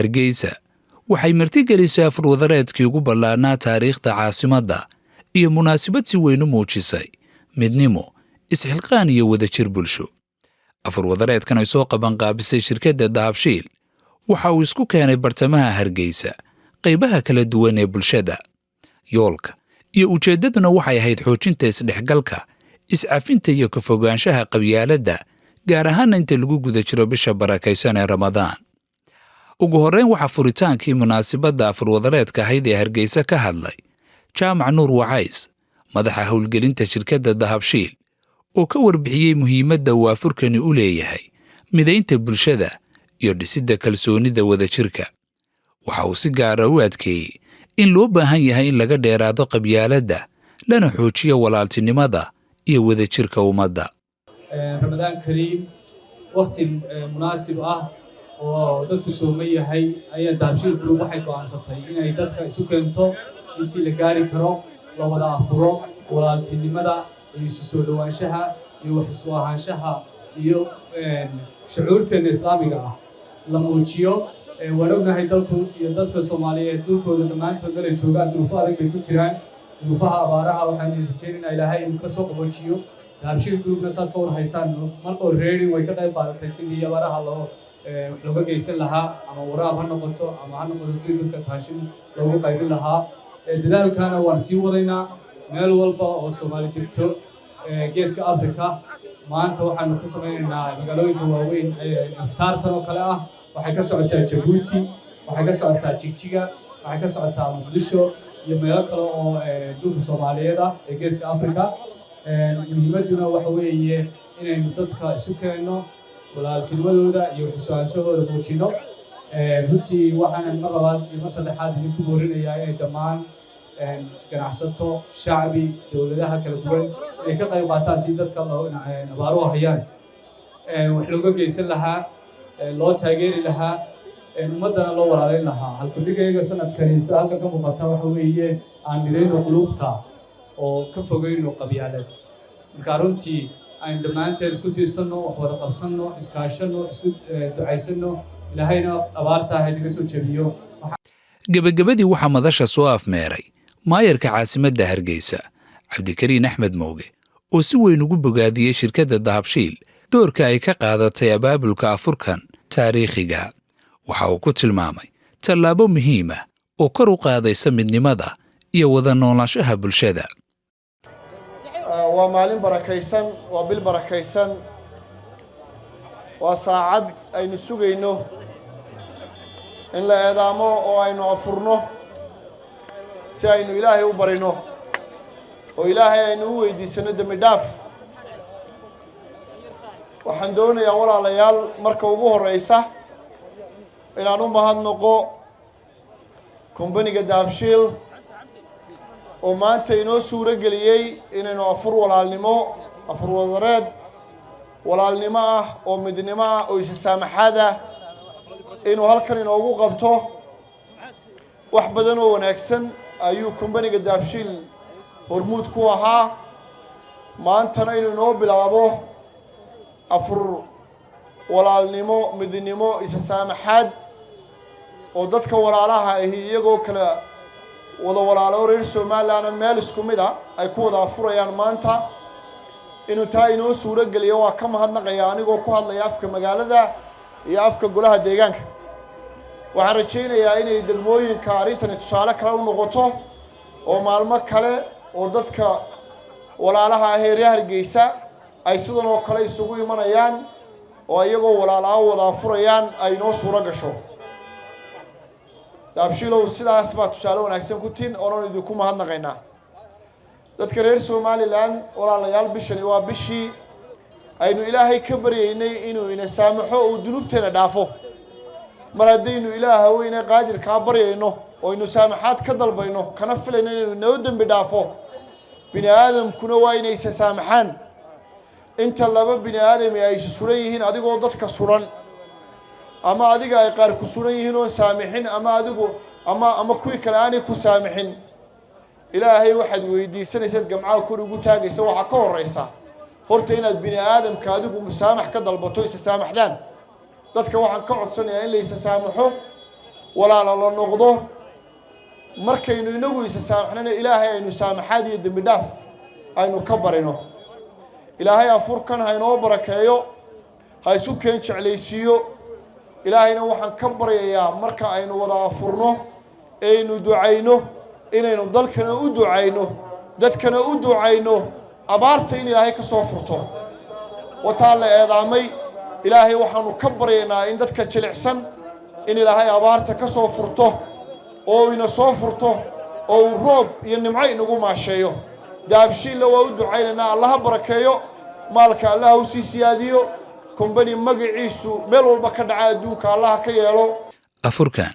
Hargeysa waxay martigelisay afurwadareedkii ugu ballaarnaa taariikhda caasimadda iyo munaasabad si weyn u muujisay midnimo, isxilqaan iyo wadajir bulsho. Afurwadareedkan ay soo qabanqaabisay shirkadda Dahabshiil waxa uu isku keenay bartamaha Hargeysa qaybaha kala duwan ee bulshada. Yoolka iyo ujeeddaduna waxay ahayd xoojinta isdhexgalka, iscafinta iyo ka fogaanshaha qabyaaladda, gaar ahaana inta lagu guda jiro bisha barakaysan ee Ramadaan. Ugu horreyn, waxaa furitaankii munaasabadda afurwadareedka ahayd ee Hargeysa ka hadlay Jaamac Nuur Wacays, madaxa howlgelinta shirkadda Dahabshiil, oo ka warbixiyey muhiimadda uu afurkani u leeyahay midaynta bulshada iyo dhisidda kalsoonida wadajirka. Waxa uu si gaara u adkeeyey in loo baahan yahay in laga dheeraado qabyaaladda, lana xoojiyo walaaltinimada iyo wadajirka ummadda. Ramadaan kariim. Wakti munaasib ah oo dadku sooman yahay ayaa Dahabshiil Group waxay go'aansatay inay dadka isu keento, intii la gaari karo la wada afuro, walaaltinimada iyo isu soo dhowaanshaha iyo wax isu ahaanshaha iyo shucuurteenna Islaamiga ah la muujiyo. Waan ognahay dalku iyo dadka Soomaaliyeed dhulkooda dhammaantood melay joogaan duruufo adag bay ku jiraan. Duruufaha abaaraha waxaan rajaynaynaa Ilaahay inuu ka soo qaboojiyo. Dahabshiil Groupna, saad ka war haysaan, mar already way ka qayb qaadatay sidii abaaraha loo wax looga geysan lahaa, ama waraab ha noqoto ama ha noqoto sidii dadka raashin loogu qaybin lahaa. Dadaalkana waan sii wadaynaa meel walba oo Soomaali degto Geeska Africa. Maanta waxaanu ka samaynaynaa magaalooyinka waaweyn iftaartan oo kale ah. Waxay ka socotaa Jabuuti, waxay ka socotaa Jigjiga, waxay ka socotaa Muqdisho iyo meelo kale oo dhulka Soomaaliyeed ah ee Geeska Africa. Muhiimadduna waxa weeye inaynu dadka isu keenno, walaaltinimadooda iyo wax isu ahaanshahooda muujino. Runtii waxaanan mar labaad iyo mar saddexaad idinku boorinayaa inay dhammaan ganacsato, shacbi, dowladaha kala duwan inay ka qayb qaataan si dadka abaaruhu hayaan wax looga geysan lahaa, loo taageeri lahaa, ummaddana loo walaalayn lahaa. Halkudhigayga sanadkani, sida halkan ka muuqata, waxa weeye aan midayno quluubta oo ka fogeyno qabyaalad. Marka runtii aynu dhammaanteen isku tiirsanno, wax wada qabsanno, iskaashanno, isku ducaysanno, Ilaahayna abaarta ha naga soo jebiyo. Gebagabadii, waxaa madasha soo afmeeray maayarka caasimadda Hargeysa, Cabdikariin Axmed Mooge, oo si weyn ugu bogaadiyey shirkadda Dahabshiil doorka ay ka qaadatay abaabulka afurkan taariikhiga. Waxa uu ku tilmaamay tallaabo muhiim ah oo kor u qaadaysa midnimada iyo wada noolaanshaha bulshada. Waa maalin barakaysan, waa bil barakaysan, waa saacad aynu sugayno in la eedaamo oo aynu afurno si aynu Ilaahay u barino oo Ilaahay aynu u weydiisano dembi dhaaf. Waxaan doonayaa, walaalayaal, marka ugu horeysa inaan u mahadnaqo kombaniga Dahabshiil oo maanta inoo suuro geliyey inaynu afur walaalnimo, afur wadareed walaalnimo ah oo midnimo ah oo isa saamaxaad ah inuu halkan inoogu qabto. Wax badan oo wanaagsan ayuu kombaniga Dahabshiil hormuud ku ahaa. Maantana inuu inoo bilaabo afur walaalnimo, midnimo, isa saamaxaad oo dadka walaalaha ahi iyagoo kala wada walaalo reer Somalilandna meel isku mid ah ay ku wada afurayaan maanta, inuu taa inoo suuro geliyo, waa ka mahadnaqaya anigoo ku hadlaya afka magaalada iyo afka golaha deegaanka. Waxaan rajaynayaa inay degmooyinka arrintani tusaale kale u noqoto oo maalmo kale oo dadka walaalaha ah ee reer Hargeysa ay sidan oo kale isugu imanayaan oo iyagoo walaalaha wada afurayaan ay inoo suuro gasho. Dahabshiilow, sidaas baa tusaale wanaagsan ku tin oonan idinku mahadnaqaynaa. Dadka reer Somaliland, walaalayaal, bishani waa bishii aynu Ilaahay ka baryaynay inuu ina saamaxo, uu dunuubteena dhaafo. Mar haddaynu Ilaaha weyne qaadirkaa baryayno oo aynu saamaxaad ka dalbayno, kana filayno inaynu inoo dembi dhaafo, bini aadamkuna waa inay isa saamaxaan. Inta laba bini aadami ay isu suran yihiin, adigoo dadka suran ama adiga ay qaar ku suran yihiin oon saamixin, ama adigu ama kuwii kale aanay ku saamixin, Ilaahay waxaad weydiisanaysaad gamcaha kor ugu taagaysa, waxaa ka horeysa horta inaad bini aadamka adigu musaamax ka dalbato, isa saamaxdaan. Dadka waxaan ka codsanayaa in la isa saamaxo. Walaala la noqdo. Markaynu inagu isa saamaxnana, Ilaahay aynu saamaxaad iyo dembi dhaaf aynu ka barino. Ilaahay afurkan ha inoo barakeeyo, ha isu keen jeclaysiiyo. Ilaahayna waxaan ka baryayaa, marka aynu wada afurno eaynu ducayno, inaynu dalkana u ducayno, dadkana u ducayno, abaarta in Ilaahay ka soo furto. Wataa la eedaamay. Ilaahay waxaanu ka baryaynaa in dadka jilicsan in Ilaahay abaarta ka soo furto oo ina soo furto oo uu roob iyo nimco inagu maasheeyo. Dahabshiilla waa u ducaynaynaa. Allaha barakeeyo maalka, Allaha u sii siyaadiyo. Company magaciisu meel walba ka dhaca adduunka Allaha ka yeelo. Afurkan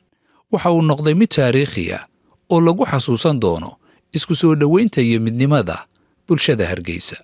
waxa uu noqday mid taariikhi ah oo lagu xasuusan doono isku soo dhoweynta iyo midnimada bulshada Hargeysa.